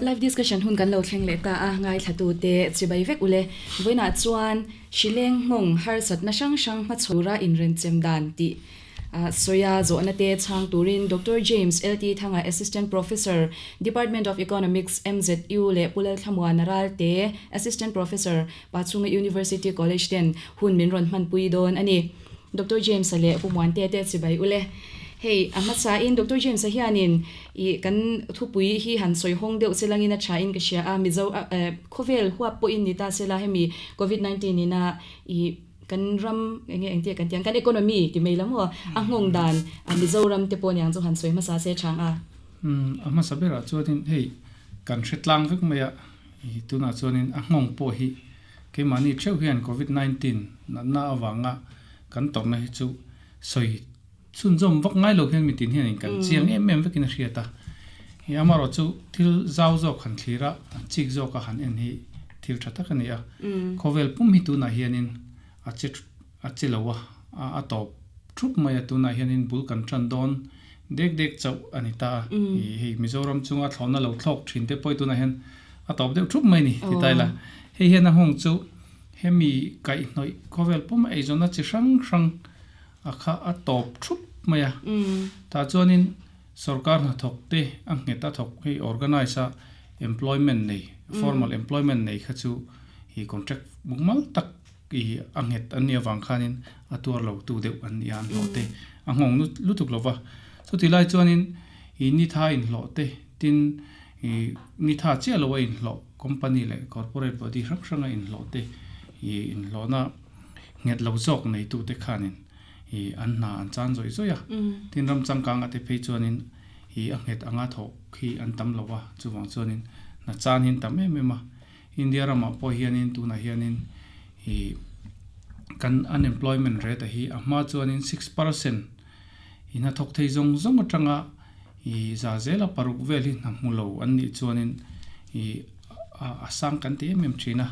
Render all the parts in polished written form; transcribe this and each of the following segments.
Live discussion hun kan lo thleng leh ta a, ngaithlatute chibai vek ule. Vawiinah chuan Hrileng nghawng harsatna hrang hrang hmachhawra inrenchem dan tih sawia zawhna te chhang turin Doctor James LT Thanga Assistant Professor, Department of Economics, MZU leh Pu Lalthlamuana Ralte, Assistant Professor, Pachhunga University College ten hun min rawn hmanpui dawn a ni. Doctor James-a leh Pu Muante te chibai ule. Hei, a hmasain Doctor James-a hianin ih kan thupui hi han sawi hawng deuh che langin a thain ka hria a, Mizo khawvel huap pawhin ni ta sela hemi Covid 19 ina ih kan ram enge engtia kan tih ang kan economy ti mai la maw a nghawng dan Mizoram te pawh niang chu han sawi hmasa se chang a. Umm a hmasa berah chuanin hei kan hre tlang vek mai a, ih tunah chuanin a nghawng pawh hi Keimahni theuh hian Covid 19 natna avanga kan tawrhna hi chu sawi chhunzawm vak ngai lo hian mitin hianin kan chiang em em vekin a hriat a. Hi amarawh chu thil zau zawk han thlir a, chik zawka han en hi thil tha tak a ni a. Khawvel pum hi tunah hianin a che a che lo a, a tawp thup mai a, tunah hianin bul kan tan dawn dek dek chauh a ni ta a. Hei Mizoram chunga thlawhna lo thlawk thin te pawh hi tunah hian a tawp deuh thup mai a ni ti ta ila. Hei hian a nghawng chu hemi kaihhnawih khawvel puma eizawnna chi hrang hrang a kha a tawp thup mai a. Tah chuanin sorkar hnathawk te a nghet a thawk hei organise a employment nei formal employment nei kha chu hi contract mukmal tak I a nghet an nih avang khanin a tuar lo tu deuh an ni a, an hlawh te a nghawng lutuk lo va. Chuti lai chuanin i nitha inhlawh te tin i nitha chiah lo a inhlawh company leh corporate body hrang hrang a inhlawh te i inhlawhna nghet lo zawk neitu te khanin i an hna an chan zawih zawih a. Tin ram changkanga te phei chuanin i a nghet anga thawk hi an tam lo va, chuvang chuanin hna chan hi an tam em em a. India ramah pawh hianin tunah hianin ih kan unemployment rate a hi a hma chuanin 6% i hnathawk thei zawng zawng atanga ih za zela paruk vel hi hna hmu lo an nih chuanin ih a sang kan ti em em thin a.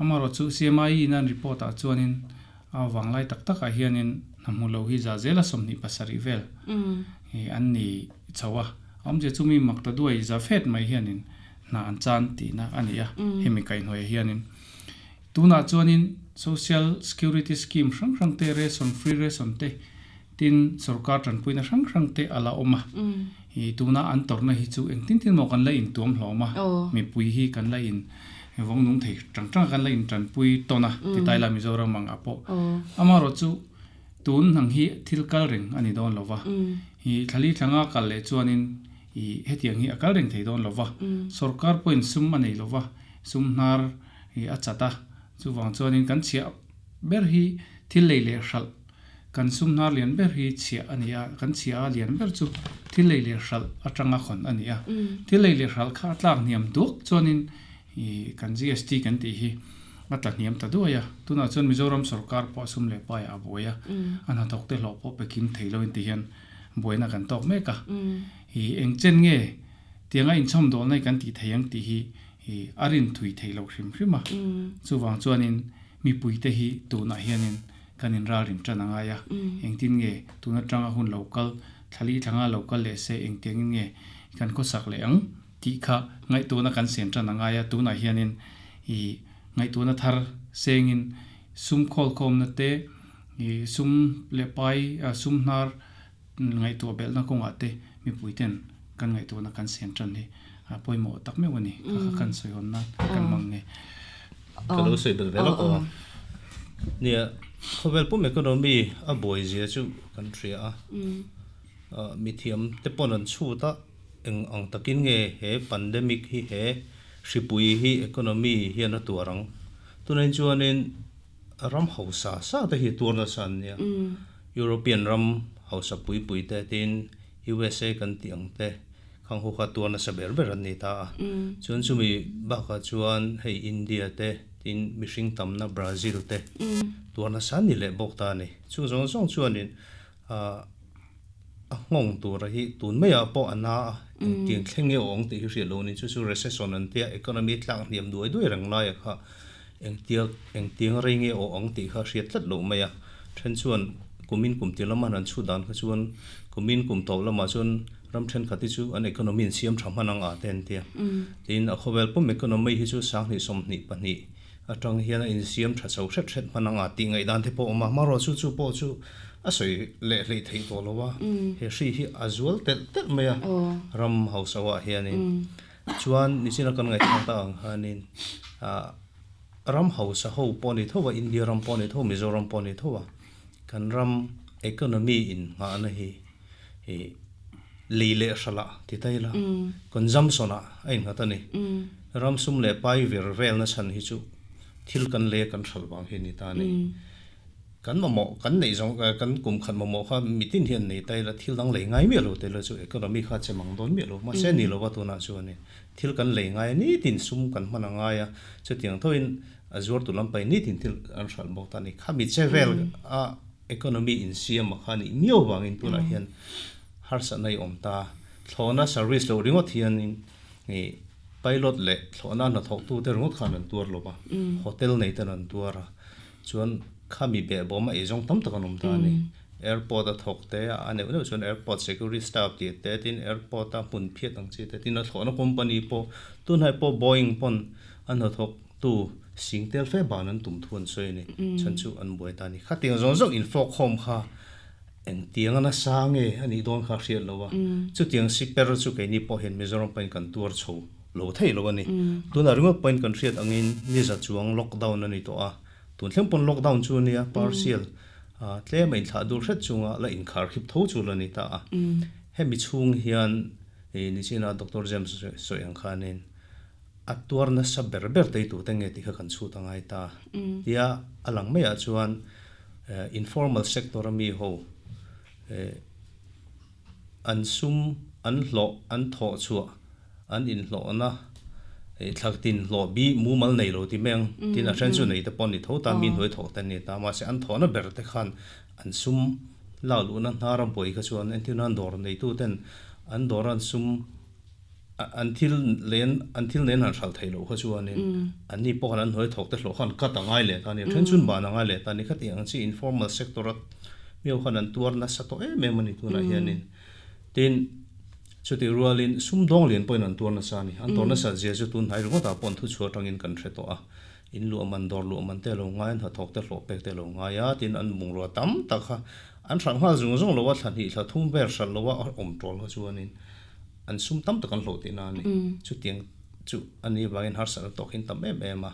Amaherawhchu CMIE in an report ah chuanin a vanglai tak takah hianin hna hmu lo hi za zela 27 vel ih an ni chho a. A awmzia chu mi mak ta duai za fet mai hianin hna an chan tihna a ni a, hemi kaihhnuaiah hianin tunah chuanin social security scheme hrang hrang te, ration, free ration te tin sorkar tanpuina hrang hrang te a la awm a, ih tuna an tawrhna hi chu engtin tin maw kan la intuam hlawm a, mipui hi kan la in vawng nung thei tang tang a kan la in tanpui tawn a ti tai la Mizoram angah pawh amaherawh chu tun ang hi thil kal reng a ni dawn lo va, ih thlali thlanga kal leh chuanin I hetiang hi a kal reng thei dawn lo va, sorkar pawhin sum a nei lo va, sum hnar i a chat a, chuvang chuanin kan chhiah ber hi thil lei leh hralh, kan sum hnar lian ber hi chhiah a ni a, kan chhiah a lian ber chu thil lei leh hralh atanga khawn a ni a, thil lei leh hralh kha a tlak hniam duak chuanin i kan GST kan tih hi a tla hniam ta duai a, tunah chuan Mizoram sorkar pawh sum leh paiah a buai a, a hnathawk te hlawh pawh pe kim thei lo in ti hian buaina kan tawk mek a, i eng chen nge tianga inchhawmdawlna hi kan tih thei ang tih hi i a rin thui theih loh hrim hrim a. Chuvang chuanin mipuite hi tunah hianin kan inralrim tan a ngai a, engtin nge tun atanga hun lo kal, thlali thlanga lo kal leh se engtiangin nge kan khawsak leh ang tih kha ngaihtuahna kan siam tan a ngai a, tunah hianin i ngaihtuahna thar sengin sum khawlkhawmna te, I sum leh pai, sum hnar ngaihtuah belhna kawngah te mipui ten kan ngaihtuahna kan siam tan hi a pawimawh tak meuh a ni. Kha kha kan sawi hawn nan kan hmang nge. Ka lo sawi belh ve lawk aw. Nia, khawvel pum economy a buai zia chu kan hria a. Mithiam te pawn an chhut a, eng ang takin nge he pandemic hi he hripui hi economy hian a tuar ang. Tunah chuanin Ram hausa sa te hi tuar nasa an nia. European ram hausa pui pui te tin USA kan tih ang te khang ho kha tuar nasa ber ber an ni ta a. Chuan chumi bakah chuan hei India te tin mihring tamna Brazil te tuar nasa an ni leh bawk ta a ni. Chung zawng zawng chuanin a nghawng tura hi tun maiah pawh a na a, engtiang thleng nge awng tih hi hriat lo ni. Chu chu recession an tia economy tlak hniam duai duai reng laia kha engtia engtiang rei nge aw ang tih kha hriat tlat loh mai a. Then chuan kumin kum tir lama han chhut dan kha chuan kumin kum tawp lamah chuan Ram thenkhat hi chu an economy an siam tha hman ang a te an tia. Tin, a khawvel pum economy hi chu 2022 atang hian a insiam tha chho hret hret hman ang a tih ngaihdan te pawh a awm a. Marawh chu chu pawh chu a sawi leh hleih theih tawh lo a. He hri hi a zual telh telh mai a ram hausa ah hianin. Chuan nichina kan ngaihthlang tak ang khanin ah ram hausa ho pawh a ni tho a, India ram pawh a ni tho, Mizoram pawh a ni tho a, kan ram economy in nghahna hi ih lei leh hralah ti ta ila consumption ah a innghat a ni. Ram sum leh pai vir velna chhan hi chu thil kan lei a kan hral vang hi a ni ta a ni. Kan mamawh kan neih zawng kan kum khat mamawh kha mitin hian nei ta ila thil dang lei ngai miah lo ta ila chu economy kha a che mang dawn miah lo. Mahse ni lova tunah chuan thil kan lei ngai a nitin sum kan hman a ngai a, chutiang thoin a zuartu lampai nitin thil an hralh bawk ta a ni. Khami che vel a economy insiam a kha nih miau vangin tunah hian harsatna i awm ta. Thlawhna service loh ringawt hianin ih pilot leh thlawhna hnathawktute ringawt khan an tuar lo va, hotel nei ten an tuar a, chuan khami behbawm a eizawng tam tak an awm ta a ni. Airport a thawk te a neuh neuh chuan airport security staff tih te tin airport a hmun phiat ang chi te tin a thlawhna company pawh tunhai pawh Boeing pawn a hnathawk tu sing tel fe ban an tum thu an sawi a ni. Chhan chu an buai ta a ni. Khatiang zawng zawng infawk khawm kha engtiang a nasa nge a nih dawn kha a hriat lo a. Chutiang siper chu keini pawh hian Mizoram pawhin kan tuar chho lo thei lo a ni. Tunah ringawt pawhin kan hriat angin niza chuang lockdown a ni tawh a. Tun thleng pawn lockdown chu a nia, partial tlem a inthlah dul hret chunga la inkhar khip tho chu la ni ta a. Hemi chhung hian nichina Doctor James sawi ang khanin a tuar nasa ber ber tei tur te nge tih kha kan chhut a ngai ta. Tia a lang maiah chuan informal sector a mi ho an sum an hlawh an thawh chhuah an inhlawhna thlaktin hlawh bi mumal nei lo ti mai ang tin a then chu nei te pawh an ni tho ta mi hnuai thawk te an ni ta mahse an thawhna ber te khan an sum lak luhna hnar a buai kha chuan entir nan dawr neitu ten an dawr an sum an thil len an thil nen han hralh theih loh kha chuanin anni pawh khan an hnuai thawk te hlawh khan cut a ngai leh ta a ni a then chhun ban a ngai leh ta a ni khatiang ang chi informal sector a miau khan an tuar nasa tawh em em a ni tunah hianin tin chutih rualin sumdawng lian pawhin an tuar nasa a ni an tuar nasa zia chu tun hnai ringawtah pawh an thuchhuah atangin kan hre tawh a in luah man dawr luah man te a lo ngai a hnathawk te hlawh pek te a lo ngai a tin an bungrua tam tak kha an hralh nghal zung zung lo a thla hnih thla thum vel hralh lo a awm tawl kha chuanin An sum tam tak an hlawh tihna a ni. Chutiang chu a ni avangin harsatna tawk hi an tam em em a.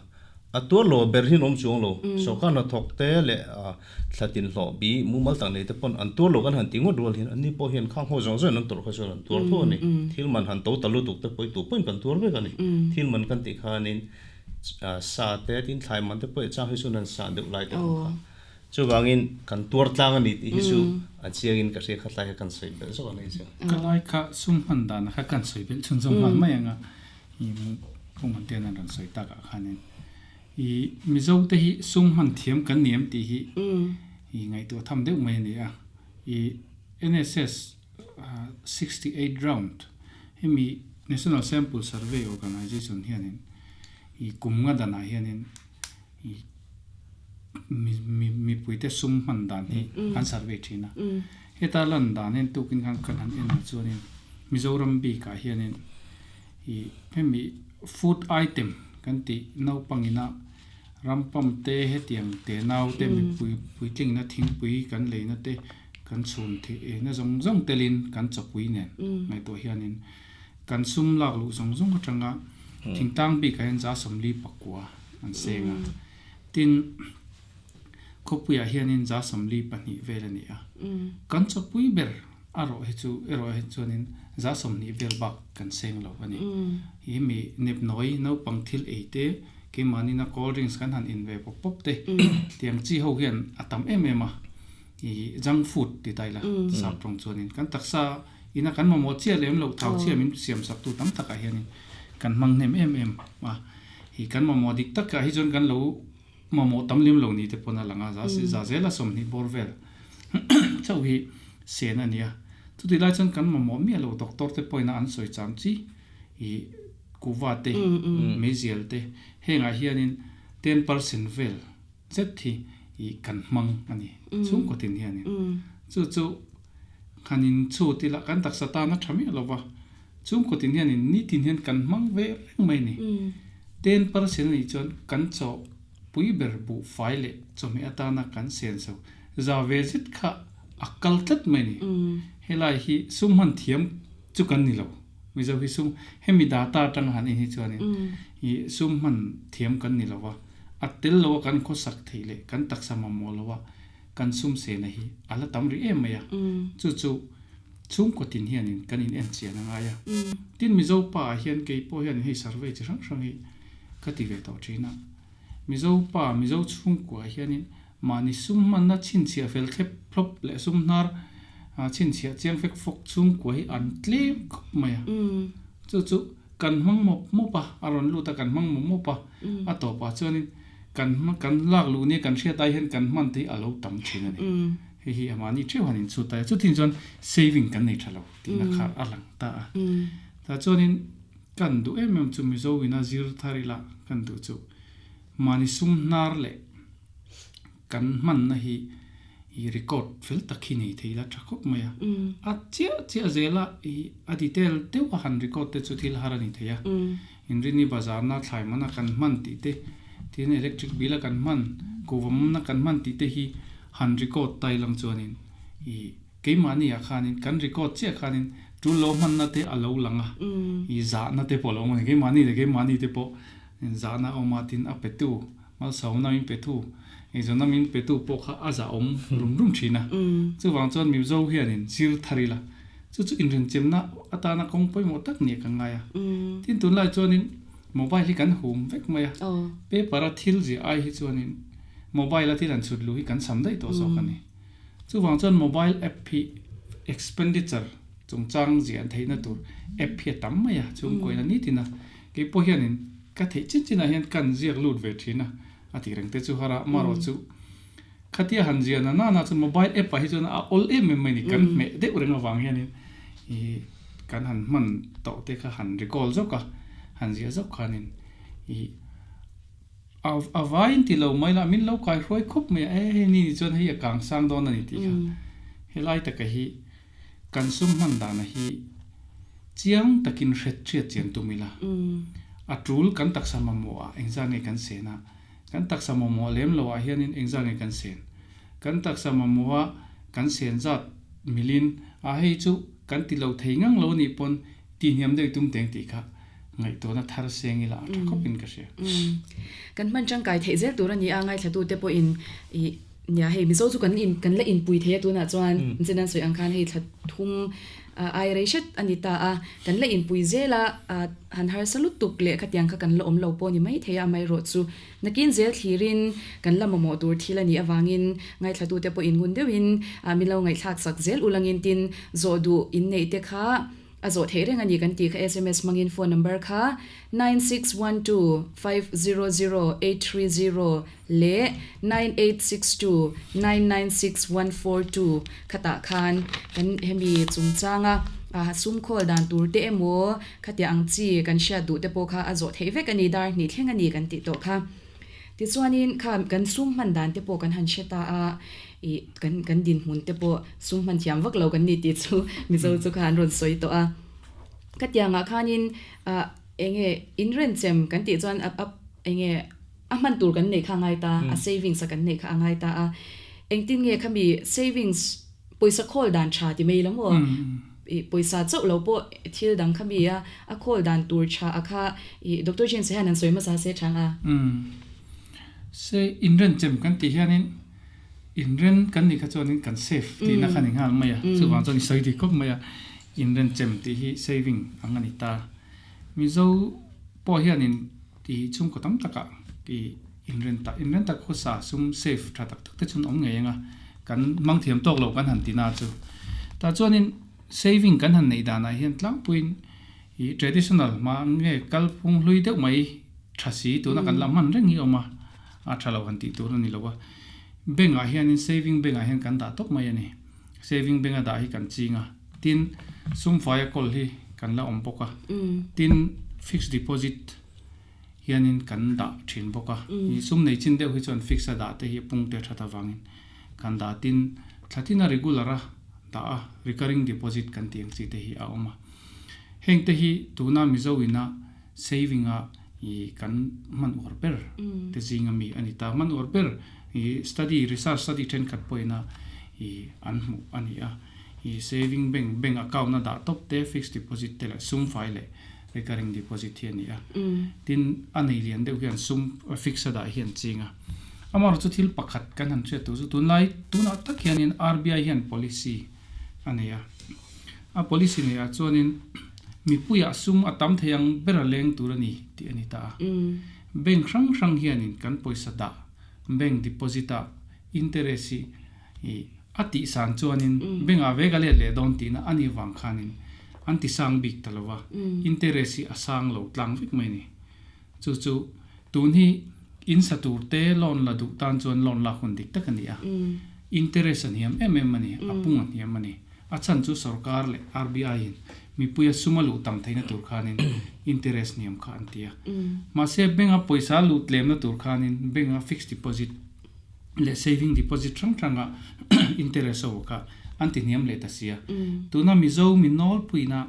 A tuar lo ber hi an awm chuang lo. Sawrkar hnathawk te leh thlatin hlawh bi mumal tak nei te pawn an tuar lo kan han ti ngawt rual hian anni pawh hian khang ho zawng zawngin an tawrh kha chuan an tuar tho a ni. Thil man han to ta lutuk te pawh hi tu pawhin kan tuar vek a ni. Thil man kan tih khanin sa te tin thlai man te pawh hi chang hi chuan an sa deuh lai te ang kha. Chuvangin kan tuar tlang a ni tih hi chu a chiangin ka hria kha tlai kha kan sawi belh zawk a ni chu. Ka lai kha sum hman dan kha kan sawi belh chhunzawm nghal mai ang a, i Pu Mantian an rawn sawi takah khanin i Mizo te hi sum hman thiam kan ni em tih hi i ngaihtuah tham deuh mai a ni a, i NSS 68 round hemi National Sample Survey Organization hianin i kum nga danah hianin i mipuite sum hman dan hi an survey thin a. Heta lan dan hian tukin khan kan han en ah chuanin Mizoram bikah hianin ih hemi food item kan tih naupangina ram pump te hetiang te nau te mipui puitlingna thingpui kan leina te kan chhun theih ehna zawng zawng telin kan chawpui nen ngaihtuah hianin kan sum lak luh zawng zawng atanga thingtlang bikah hian za 44 an seng a. Tin, khawpuiah hianin za 42 vel a ni a. Kan chawpui ber a rawh hi chu erawh hi chuanin za 20 vel bak kan seng lo a ni. Hi mi nepnawi naupang thil ei te, keimahni na cold drinks kan han in ve pawp pawp te, tiang chi ho hian a tam em em a. I junk food ti ta ila sap tawng chuanin kan taksa ina kan mamawh chiah lem loh thau chhia min siam sak tu tam takah hianin kan hmang hnem em em a. Hi kan mamawh dik takah hi chuan kan lo mamawh tam lem lo ni te pawn a lang a, za zela 20 bawr vel chauh hi sen a ni a. Chutih lai chuan kan mamawh miah lo doctor te pawhin a an sawi cham chi i kuva te, meizial te hengah hianin 10% vel zet hi i kan hmang a ni chhungkaw tin hianin. Chu chu. Han in chhut ila kan taksa tan a tha miah lo va, chhungkaw tin hianin nitin hian kan hmang ve reng mai a ni. 10% a nih chuan kan chaw pui ber buhfai leh chawhmeh atana kan sen so za ve zet kha a kal tlat mai a ni. Helai hi sum hman thiam chu kan ni lo. Mizo hi sum hemi data atanga han en hi chuanin i sum hman thiam kan ni lo va, a tel lo a kan khawsak theih leh kan taksa mamawh lo a kan sum sena hi a la tam rih em mai a, chu chu chhungkaw tin hianin kan in en chian a ngai a. Tin Mizo pa ah hian kei pawh hianin hei survey chi hrang hrang hi ka ti ve tawh thin a. Mizo pa, Mizo chhungkua ah hianin mahni sum hmanna chhinchhiah fel thlep thlawp leh sum hnar chhinchhiah chiang fek fawk chhungkua hi an tlem khawp mai a. Chu chu kan hmang mawp mawp a, a rawn lut a kan hmang mawp mawp a, a tawpah chuanin kan kan lak luh nia kan hriat ai hian kan hman te hi a lo tam thin a ni. Hei hi amahni theuh han inchhut ta a, chutin chuan saving kan nei tha lo tihna kha a lang ta a. Tah chuanin kan duh em em chu Mizo ina zir thar ila kan duh chu mahni sum hnar leh kan hmanna hi i record fel tak hi nei thei ila tha khawp mai a. A chiah chiah zela i a detail deuh a han record te chu thil har a ni thei a. Inrini bazar na thlai man a kan hman tih te, tin electric bill a kan hman, kuhva man a kan hman tih te hi han record ta ilang chuanin i keimahni ah khanin kan record chiah khanin tul lo hmanna te a lo lang a, i zahna te pawh a lo awm a ni. Keimahni leh keimahni te pawh zahna a awm a, tin a petu Malsawmna min petu, eizawnna min petu pawh kha a zahawm rum rum thin a. Chuvang chuan Mizo hianin zir thar ila, chu chu inrenchemna atana kawng pawimawh tak nia ka ngai a. Tin tunlai chuanin mobile hi kan hum vek mai a, paper a thil ziah ai hi chuanin mobile a thil han chhut luh hi kan sam daih tawh zawk a ni. Chuvang chuan mobile app hi expenditure chungchang ziah theihna tur app hi a tam mai a, chhungkuaina nitin a. Keipawh hianin Ka theih chin chinah hian kan ziak lut ve thin a, a tih reng te chu har a, amaherawh chu khatia han ziah na nana chu mobile app ah hi chuan a awl em em mai ni, kan hmeh deuh reng avang hianin ih kan han hman tawh te kha han recall zawk a, han ziah zawk khanin ih a a vaiin ti lo mai la min lo kai hruai khawp mai a, e hei ni ni chuan hei a kang sang dawn a ni tih kha helai taka hi Kan sum hman dana hi chiang takin hret hriat chian tum ila. A tul kan taksa mamawh ah engzah nge kan sen a, kan taksa mamawh lem lo ah hianin engzah nge kan sen. Kan taksa mamawh a kan sen zat milin a hei chu kan ti lo thei ngang lo anih pawn ti hniam deuh tum teng tih kha ngaihtuahna thar seng ila a tha khawp in ka hria. Kan hman tangkai theih zel tur a ni a, ngaithlatute pawhin ih Nia hei Mizo chu kan in kan la inpui thei a tunah chuan Chen an sawi ang khan hei thla thum ai rei hret a ni ta a, kan la inpui zel a, han harsa lutuk leh khatiang kha kan la awm lo pawh ni mai thei a, amaherawh chu nakin zel thlirin kan la mamawh tur thil a nih avangin ngaithlatute pawh ingun deuhin min lo ngaihthlak sak zel ulangin tin zawh duh inneih te kha A zawh theih reng a ni kan tih kha sms hmangin phone number kha 9612500830 leh 9862996142 khatah khan kan hemi chungchanga sum khawl dan tur te emaw khatiang ang chi kan hriat duh te pawh kha a zawh theih vek a ni dar hnih thleng a ni kan tih tawh kha. Tichuanin kha kan sum hman dan te pawh kan han hre ta a, ih kan kan dinhmun te pawh sum hman thiam vak lo kan ni tih chu Mizo chu kha an rawn sawi tawh a. Ka tiangah khanin ah eng nge inrenchem kan tih chuan a a eng nge a hman tur kan neih kha a ngai ta a, savings a kan neih kha a ngai ta a. Engtin nge khami savings Pawisa khawl dan tha ti mai lo maw? I pawisa chauh lo pawh thil dang kha mi a, a khawl dan tur tha a kha i Doctor James hian an sawi hmasa se chang a. Umm. Se inrenchem kan tih hianin inren kan nih kha chuanin kan save tihna kha ni nghal mai a, chuvang chuan i sawi dik khawp mai a, inrenchem tih hi saving ang a ni ta. Mizo pawh hianin i chhungkaw tam takah i Inren tak inren tak khawsa sum safe tha tak tak te chuan awm ngei ang a, kan hmang thiam tawk lo kan han ti na chu. Tah chuanin saving kan han neih danah hian tlangpuiin ih traditional hma nge kalphung hlui deuh mai tha si tuna kan la hman reng hi a awm a, a tha lo han tih tur a ni lo a. Bank ah hianin saving bank ah hian kan dah tawp mai a ni. Saving bank a dah hi kan ching a, tin sum faia kawl hi kan la awm bawk a, tin fixed deposit hianin kan dah thin bawk a, ih sum nei chin deuh hi chuan fix a dah te hi pung te that avangin kan dah tin thla tin a regular a dah a, recurring deposit kan tih ang chi te hi a awm a. Heng te hi tuna Mizo ina saving a i kan hman uar ber te zinga mi a ni ta. Hman uar ber i study, research study thenkhat pawhina i an hmuh a ni a. I saving bank, bank account a dah tawp te, fixed deposit te leh sum fai leh recurring deposit hi a ni a. Tin, a nei lian deuh hian sum fixed a dah hi an ching a. Amaherawhchu thil pakhat kan han hriat tur chu tunlai tunah tak hianin RBI hian policy a nei a. A policy nei ah chuanin mipuiah sum a tam thei ang ber a leng tur a ni tih a ni ta a. Bank hrang hrang hianin kan pawisa dah bank deposit ah interest hi i a tih san chuanin bank ah vek a let leh dawn tihna a nih vang khanin an ti sang bik ta lo va, interest hi a sang lo tlang vek mai a ni. Chu chu tun hi in sa tur te loan la duh tan chuan loan lak hun dik tak a ni a. Interest a hniam em em a ni, a pung a hniam a ni. A chhan chu sorkar leh RBI in mipuia sum a luh tam theihna tur khanin interest hniam kha an ti a. Mahse bank a pawisa luh tlemna tur khanin bank a fixed deposit leh saving deposit hrang hranga interest ho kha an ti hniam leh ta sia. Tuna Mizo mi nawlpuina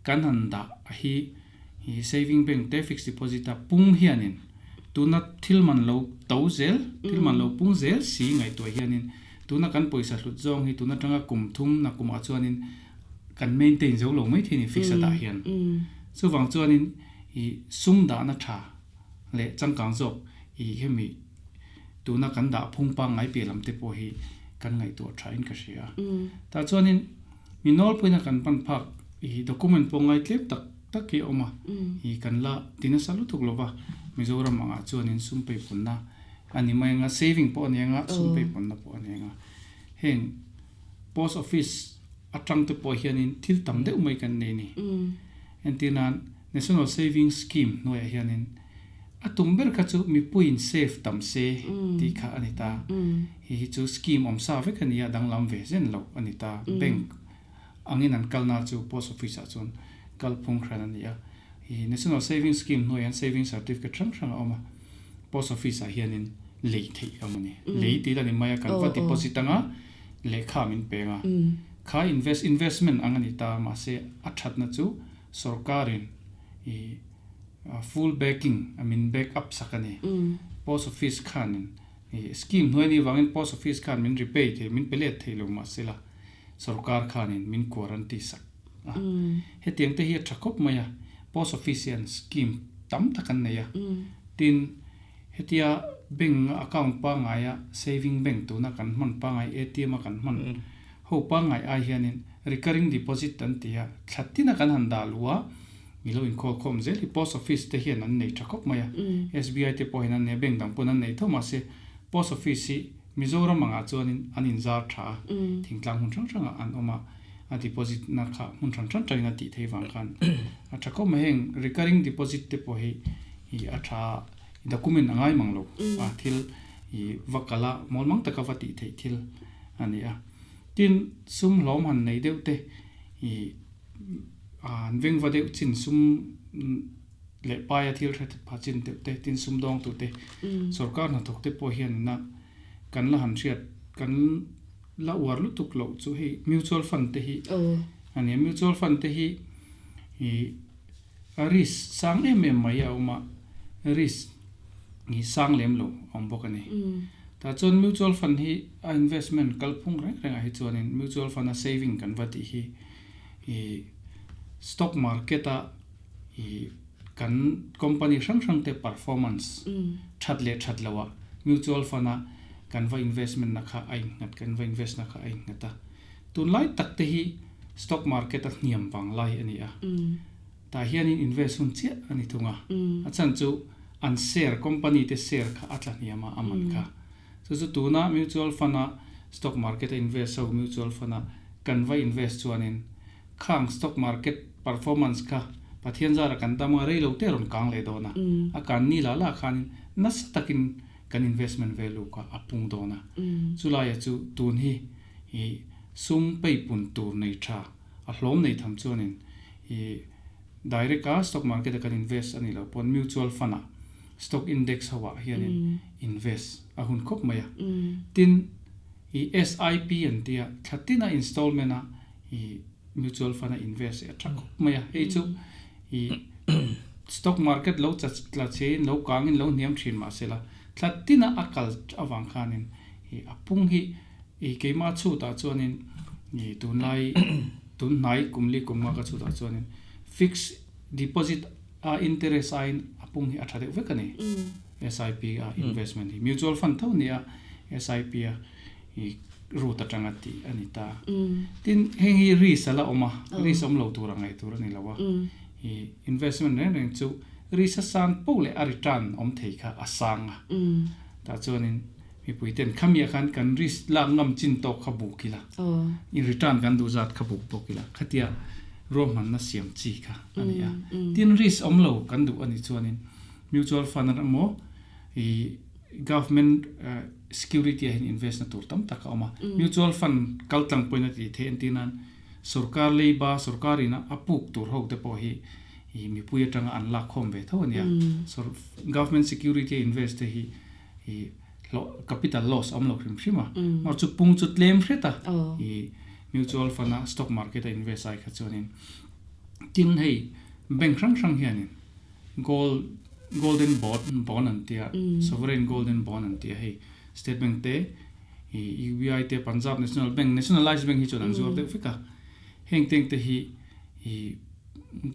kan han dah hi Hi saving bank te fixed deposit a pung hianin tuna thil man lo to zel, thil man lo pung zel si ngaihtuah hianin tuna kan pawisa hlut zawng hi tuna tanga kum thum na kumah chuanin kan maintain zo lo mai thei a ni fixed a dah hian. Chuvang chuanin i sum dahna tha leh changkang zawk i hemi tuna kan dah phung pangngai piah lam te pawh hi kan ngaihtuah tha in ka hria. Tah chuanin Mi nawlpuina kan pan phak i document pawh ngai tlem tak tak hi a awm a, i kan la ti nasa lutuk lo va, Mizoram angah chuanin sum peipawnna a ni mai anga, saving pawh a ni anga, sum peipawnna pawh a ni anga. Heng post office atang te pawh hianin thil tam deuh mai kan nei a ni. Entir nan National Saving Scheme hnuaiah hianin A tum ber kha chu mipuiin save tam se tih kha a ni ta. Hei hi chu scheme awm sa vek a ni a, danglam ve zen lo a ni ta. Bank angin an kalna chu post office ah chuan kal phung hran a ni a. Hei National Saving Scheme hnuaiah hian saving certificate hrang hrang a awm a, post office ah hianin lei theih a awm a ni. Lei tih la ni mai a, kan va deposit anga lehkha min peng a. Kha invest investment ang a ni ta, mahse a thatna chu sorkarin i Full backing a min back up sak a ni. Post office khanin scheme hnuai ni vangin post office khan min repay thei, min pe let thei lo mahsela sorkar khanin min guarantee sak a. Hetiang te hi a tha khawp mai a, post office hian scheme tam tak an nei a. Tin, hetia bank a account pangngaia saving bank tuna kan hman pangngai ATM a kan hman ho pangngai ai hianin recurring deposit an ti a, thla tina kan han dah luh a, Mi lo inkhawl khawm zel hi post office te hian an nei tha khawp mai a, SBI te pawh hian an nei a, bank dang pawn an nei tho mahse post office hi Mizoram angah chuanin an inzar tha a, thingtlang hmun hrang hrangah an awm a, a deposit na kha hmun hran hran tangin a tih theih vang khan a tha khawp mai. Heng recurring deposit te pawh hi i a tha a, document a ngai mang lo a, thil i va kal a mawl mang taka va tih theih thil a ni a. Tin, sum hlawm han nei deuh te i An vengva deuh chin sum leh paia thil hre pha chin deuh te, tin sum dawng tu te, sorkar hnathawk te pawh hian ina kan la han hriat, kan la uar lutuk loh chu hei mutual fund te hi a ni a. Mutual fund te hi ih a risk sang em em mai a awm a, risk hi sang lem lo a awm bawk a ni. Tah chuan mutual fund hi a investment kalphung reng rengah hi chuanin mutual fund a saving kan va tih hi ih stock market a ih kan company hrang hrang te performance that leh that loh ah mutual fund a kan va investment na kha a innghat kan va invest na kha a innghat a tunlai tak te hi stock market a hniam vang lai a ni a tah hianin invest hun chiah a ni thung a a chhan chu an share company te share kha a tla hniam a a man kha. Chu chu tuna mutual fund a stock market a invest ho mutual fund a kan va invest chuanin khang stock market performance kha Pathian zara kan dam a rei lo te rawn kang leh dawn a, a kan ni lah lah khanin nasa takin kan investment value kha a pung dawn a. Chulaia chu tun hi i sum peipun tur nei tha a hlawm nei tham chuanin i direct a stock market a kan invest a nih loh pawn mutual fund ah Stock index ho ah hianin invest a hun khawp mai a. Tin, I SIP an tia thla tina installment a i mutual fund a invest hi a tha khawp mai a, hei chu i stock market lo cha tla che in lo kang in lo hniam thin mahsela thla tina a kal avang khanin i a pung hi i keimah chhutah chuanin i tunlai tunhnai kum li kum nga ka chhutah chuanin fixed deposit a interest aiin a pung hi a tha deuh vek a ni. SIP a investment hi mutual fund tho nia SIP a i route atanga tih a ni ta. Tin heng hi risk a la awm a, risk awm lo tur a ngaih tur a ni lo a. I investment reng reng chu risk a sang poh leh a return awm thei kha a sang a. Tah chuanin mipui ten khamiah khan kan risk lak ngam chin tawk kha buk ila, in return kan duh zat kha buk bawk ila khatia ruahmanna siam chi kha a ni a. Tin risk awm lo kan duh a nih chuanin Mutual fund emaw i government security ah hian invest na tur tam tak a awm a. Mutual fund kal tlang pawhin a tih theih entir nan sorkar leiba sorkar in a puk tur ho te pawh hi i mipui atanga an lak khawm ve tho a nia. Government security a invest te hi i hlawh capital loss a awm lo hrim hrim a. Mahse chu pung chu tlem hret a i mutual fund a stock market a invest ai kha chuanin tin hei bank hrang hrang hianin Gold golden bond bond an tia sovereign golden bond an tia hei state bank te ih UBI te Punjab National Bank nationalized bank hi chuan an zuar deuh vek a heng teng te hi ih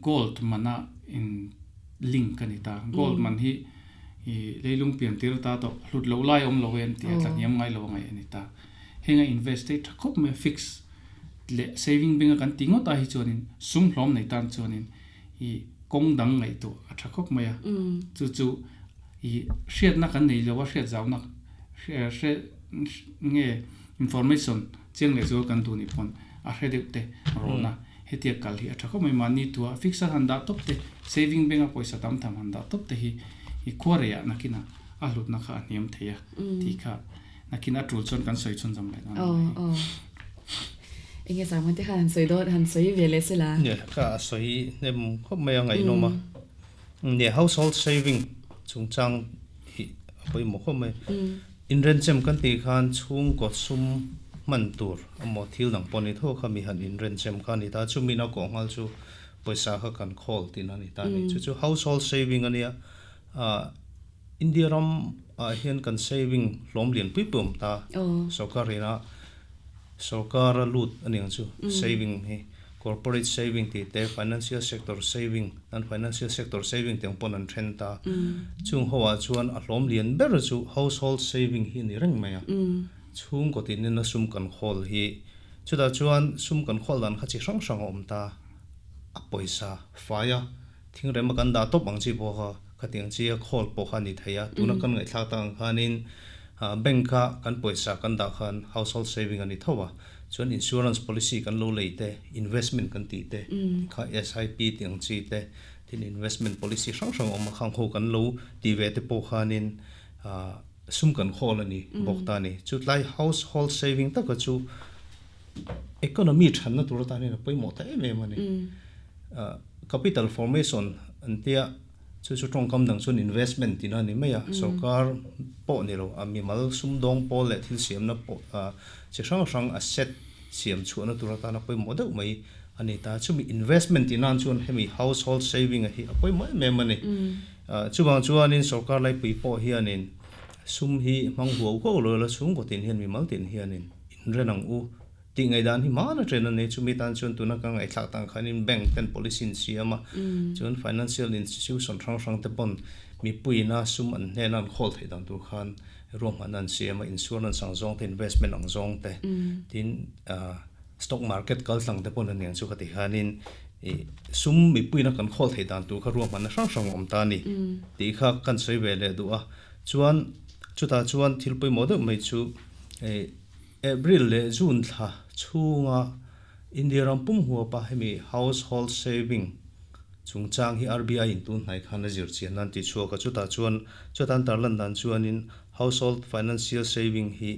gold man a in link a ni ta gold man hi ih leilung pian tir ata tawh hlut loh lai a awm lo e an tia tlahniam ngai lo a ngaih a ni ta heng a invest te hi tha khawp mai a fix leh saving bank a kan tih ngawt ah hi chuanin sum hlawm nei tan chuanin I kawng dang ngaihtuah a tha khawp mai a, chu chu i hriatna kan nei lo a, hriat zauna hre nge information chiang leh zual kan duh nih pawn a hre deuh te rawhna hetia kal hi a tha khawp mai. Mahni tua fix a han dah tawp te, saving bank a pawisa tam tham han dah tawp te hi i khuareiah nakinah a hlutna kha a hniam thei a tih kha Nakin a tul chuan kan sawi chhunzawm leh dawn a ni. Aw. Enge Sangma te khan han sawi dawn, han sawi ve leh sela. Nia, ka a sawi hnem khawp mai a ngaihnawm a. Nia, household saving chungchang hi a pawimawh khawp mai. Inrenchem kan tih khan chhungkaw sum hman tur emaw thil dang pawh ni tho kha mi han inrenchem kha a ni ta. Chumi na kawh nghal chu pawisa kha kan khawl tihna a ni ta a ni. Chu chu household saving a nia. India ram ah hian kan saving hlawm lian pui pui awm ta, sorkar ina sorkar a lut a ni ang chu saving hi corporate saving tih te financial sector saving an financial sector saving tih ang pawn an then ta, chung ho ah chuan a hlawm lian ber chu household saving hi a ni reng mai a, chhungkaw tin ina sum kan khawl hi chutah chuan sum kan khawl dan kha chi hrang hrang a awm ta, a pawisa fai a. Thingrem a kan dah tawp ang chi pawh kha khatiang chi a khawl pawh kha a ni thei a, tuna kan ngaihthlak tak ang khanin bank a kan pawisa kan dah khan household saving a ni tho a, chuan insurance policy kan lo lei te, investment kan tih te kha SIP tih ang chi te, tin investment policy hrang hrang a awm a khang ho kan lo tih ve te pawh khanin sum kan khawl a ni bawk ta a ni. Chutlai household saving taka chu Economy thanna tur atan hian a pawimawh ta em em a ni. Capital formation an tia chu chu tawngkam dang chuan investment tihna a ni mai a, sorkar pawh ni lo a mimal sumdawng pawl leh thil siamna pawh chi hrang hrang asset siam chhuahna tur atana pawimawh deuh mai a ni ta. Chumi investment tih nan chuan hemi household saving a hi a pawimawh em em a ni. Chuvang chuanin sorkar laipui pawh hianin sum hi hmang huau huau lo ila chhungkaw tin hian mimal tin hianin Inren ang u tih ngaihdan hi hmana chen a ni. Chumi tan chuan tuna ka ngaihthlak tang khanin bank ten policy an siam a, chuan financial institution hrang hrang te pawn mipuiina sum an hnena an khawl theih dan tur khan ruahmanna an siam a, insurance ang zawng te, investment ang zawng te, tin stock market kal tlang te pawn a niang chu ka ti khanin ih sum mipuiina kan khawl theih dan tur kha ruahmanna hrang hrang a awm ta a ni tih kha kan sawi ve leh duh a. Chuan chutah chuan thil pawimawh deuh mai chu April leh June thla chhunga India ram pum huapa hemi household saving chungchang hi RBI in tun hnai khan a zir chian nan tih chhuak a, chutah chuan chutan tarlan dan chuanin household financial saving hi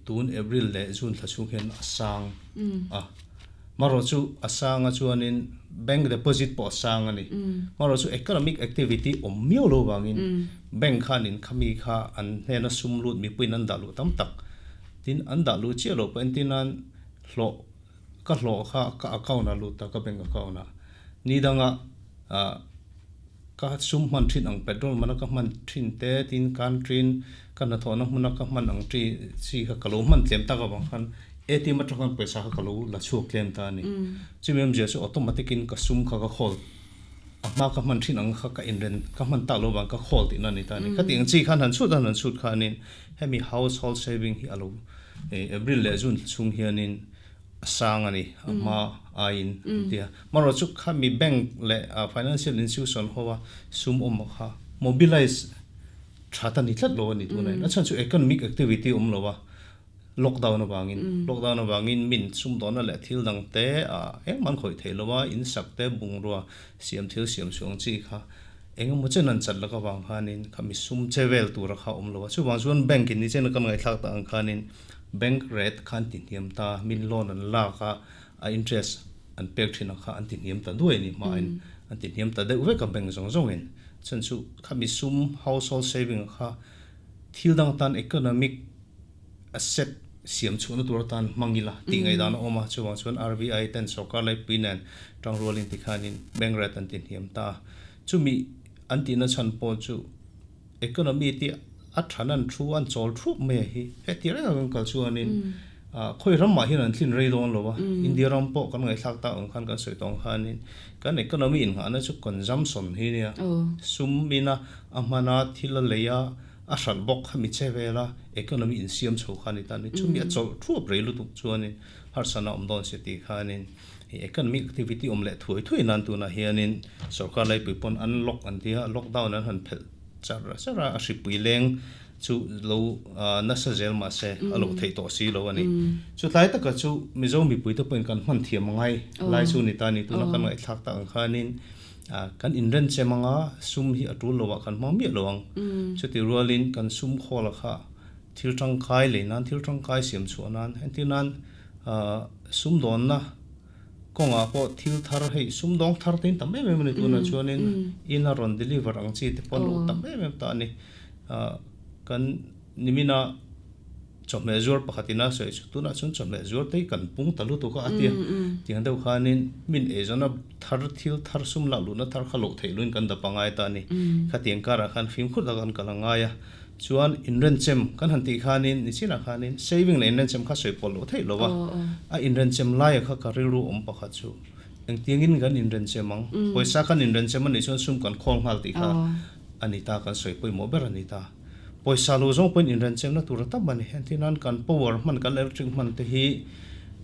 tun April leh June thla chhung hian a sang a. Marawh chu a sang a chuanin bank deposit pawh a sang a ni. Marawh chu economic activity awm miau lo vangin bank khanin khami kha an hnena sum lut mipuiin an dah luh tam tak. Tin, an dah luh chiah loh pawh entir nan hlawh ka hlawh kha ka account ah lut ta ka bank account ah ni danga ah ka sum hman thin ang petrol mana ka hman thin te tin country ka hnathawhna hmuna ka hman ang chi chi kha ka lo hman tlem tak avang khan ATM atang khan pawisa kha ka lo la chhuak tlem ta a ni. Chumi awmzia chu automatic in ka sum kha ka khawl a hma ka hman thin ang kha ka inren ka hman tak lo vang ka khawl tihna a ni ta a ni. Khati ang chi khan han chhut a han chhut khanin hemi household saving hi a lo April leh June chhung hianin a sang a ni a hma aiin an ti a. Amaherawhchu chu khami bank leh financial institution ho a sum awm kha mobilize that a ni tlat lo a ni tunah hian. A chhan chu economic activity awm lo a. Lockdown avangin lockdown avangin min sumdawnna leh thil dang te ah engmah an khawih theih lo a, in sak te bungrua siam thil siam chhuang chi kha eng emaw chen an chat lak avang khanin kha mi sum che vel tura kha a awm lo a, chuvang chuan bank in ni chen a kan ngaihthlak tak ang khanin bank rate kha an ti hniam ta, min loan an lak a, a interest an pek thin ang kha an ti hniam ta duai a ni hmain an ti hniam ta deuh vek a bank zawng zawngin chhan chu kha mi sum household saving kha thil dang atan economic asset siam chhuahna tur atan hmang ila tih ngaihdan a awm a, chuvang chuan RBI ten sorkar laipui nen tangrualin tikhanin bank rate an ti hniam ta a, chumi an tihna chhan pawh chu economy te a than an thu an chawl thup mai a hi, heti reng a kan kal chuanin khawi ramah hian an tlin rei dawn lo a, India ram pawh kan ngaihthlak tak ang khan kan sawi tawh ang khanin kan economy innghahna chu consumption hi nia, sum ina a hmana thil a lei a, A hralh bawk kha mi che vel a, economy insiam chho kha a ni ta a ni. Chumi a chawlh thuap rei lutuk chuanin harsatna a awm dawn si tih khanin hei economic activity awm leh thuai thuai nan tunah hianin sorkar laipui pawn an lock an ti a, lockdown an han phelh char char a, a hripui leng chu lo nasa zel mah se a loh theih tawh si lo a ni. Chutlai taka chu Mizo mipuite pawhin kan hman thiam angai lai chu ni ta a ni. Tuna kan ngaihthlak tak ang khanin Kan inren chem anga sum hi a tul lo ah kan hmang miah lo ang. Chutih rualin kan sum khawl a kha thil tangkai lei nan, thil tangkai siam chhuah nan, entir nan sumdawnna kawngah pawh thil thar hei sumdawng thar te in tam em em a ni tunah chuanin in a rawn deliver ang chi te pawh an lo tam em em ta a ni. Kan nimina. Chawhmeh zuar pakhat ina sawi chu tunah chuan chawhmeh zuar te hi kan pung ta lutuk a a ti a, tiang deuh khanin min eizawn a thar thil thar sum lak luhna thar kha loh theih luin kan dap a ngai ta a ni. Khatiang karah khan fimkhur tak an kal a ngai a, chuan inrenchem kan han tih khanin nichinah khanin saving leh inrenchem kha sawi pawlh loh theih lo a, a inrenchem laia kha ka rilru awm pakhat chu engtiangin kan inrenchem ang, pawisa kan inrenchem a nih chuan sum kan khawl nghal tih kha a ni ta, kan sawi pawimawh ber a ni ta. Pawisa lo zawng pawhin inrenchemna tur a tam a ni. Entir nan kan power hman, kan electric hman te hi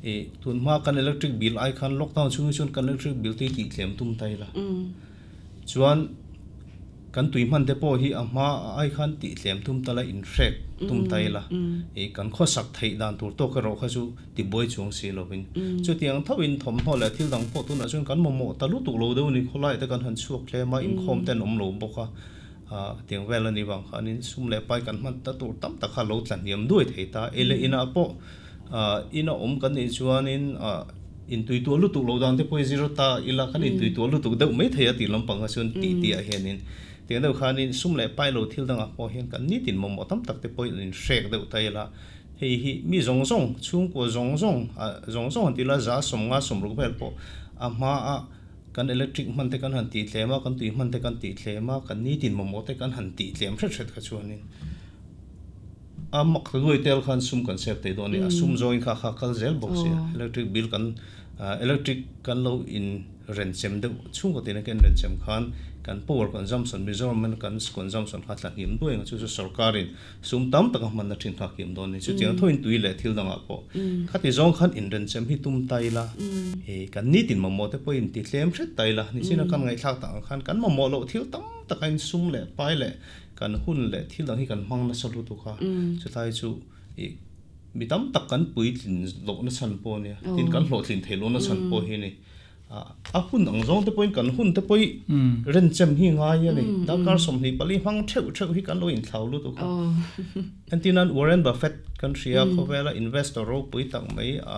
ih tun hma kan electric bill ai khan lockdown chhungin chuan kan electric bill te hi tih tlem tum ta ila. Chuan kan tui hman te pawh hi a hma ai khan tih tlem tum ta la, inhrek tum ta ila. Ih kan khawsak theih dan tur tawk erawh kha chu tibuai chuang si lovin. Chutiang thoin thawmhnaw leh thil dang pawh tunah chuan kan mamawh ta lutuk lo deuh a ni. Khawlai te kan han chhuak tlem a, inkhawm te an awm lo bawk a. Tiang vel a nih vang khanin sum leh pai kan hman ta tur tam tak kha lo tla hniam duai thei ta. Ei leh inah pawh ina awm kan nih chuanin intui tuah lutuk lo dan te pawh i zir ta ila kan intui tuah lutuk deuh mai thei a tih lampang kha chuan tih tih ah hianin tiang deuh khanin sum leh pai lo thil dangah pawh hian kan nitin mamawh tam tak te pawh in hrek deuh ta ila hei hi mi zawng zawng chhungkua zawng zawng zawng zawng han ti ila za sawmnga sawmruk vel pawh a hmaa Kan electric hman te kan han tih tlem a, kan tui hman te kan tih tlem a, kan nitin mamawh te kan han tih tlem hret hret kha chuanin a mak ta duai tel khan sum kan save thei dawn a ni. A sum zawngin kha kha kal zel bawk si a, electric bill kan electric kan lo in renchem deuh chhungkaw tina kan renchem khan kan power consumption Mizoram in kan consumption kha tla hniam duai ang chu chu sorkarin Sum tam taka hmanna thin kha kim dawn a ni. Chutiang thoin tui leh thil dangah pawh khati zawng khan inrenchem hi tum ta ila, hei kan nitin mamawh te pawh inti tlem hret ta ila, nichina kan ngaihthlak tak ang khan kan mamawh loh thil tam taka in sum leh pai leh kan hun leh thil dang hi kan hmang nasa lutuk a, chutlai chu ih mi tam tak kan puitlin lohna chhan pawh a nia, tin kan hlawhtlin theih lohna chhan pawh hi a ni. A hun ang zawng te pawhin kan hun te pawh i renchem hi ngai a ni. Darkar 24 hmang theuh theuh hi kan lo inthlau lutuk a. Entir nan Warren Buffett kan hria khawvela investor ropui tak mai a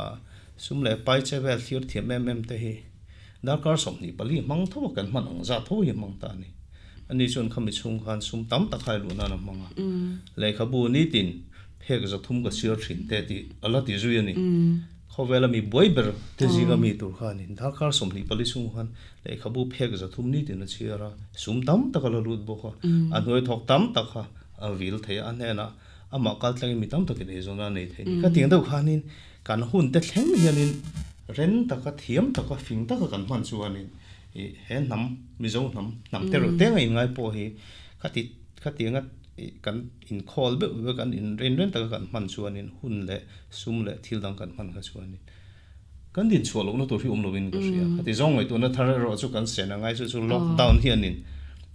sum leh pai che vel thlir thiam em em te hi darkar 24 hmang tho a kan hman ang zat tho hi hmang ta a ni. Ani chuan khami chhung khan sum tam tak hai luh nan a hmang a. Lehkhabu nitin. Phek 300 ka chhiar thin te tih a la ti zui a ni. Khawvela mi buai ber te zinga mi tur khanin darkar 24 chhung khan lehkhabu phek 300 nitin a chhiar a, sum tam tak a la lut bawk a, a hnuai thawk tam tak kha a vil thei a, a hnenah amah kal tlangin mi tam takin eizawnna a nei thei a ni. Khatiang deuh khanin kan hun te thleng hianin ren taka, thiam taka, fing taka kan hman chuanin ih he hnam, Mizo hnam, hnam te reuh teng a inngai pawh hi khati khatianga Kan inkhawl beuh beuh kan in ren ren taka kan hman chuanin hun leh sum leh thil dang kan hman kha chuanin kan din chhuah lohna tur hi awm lovin ka hria. Khati zawng ngaihtuahna thar erawh chu kan sen a ngai chu chu lockdown hianin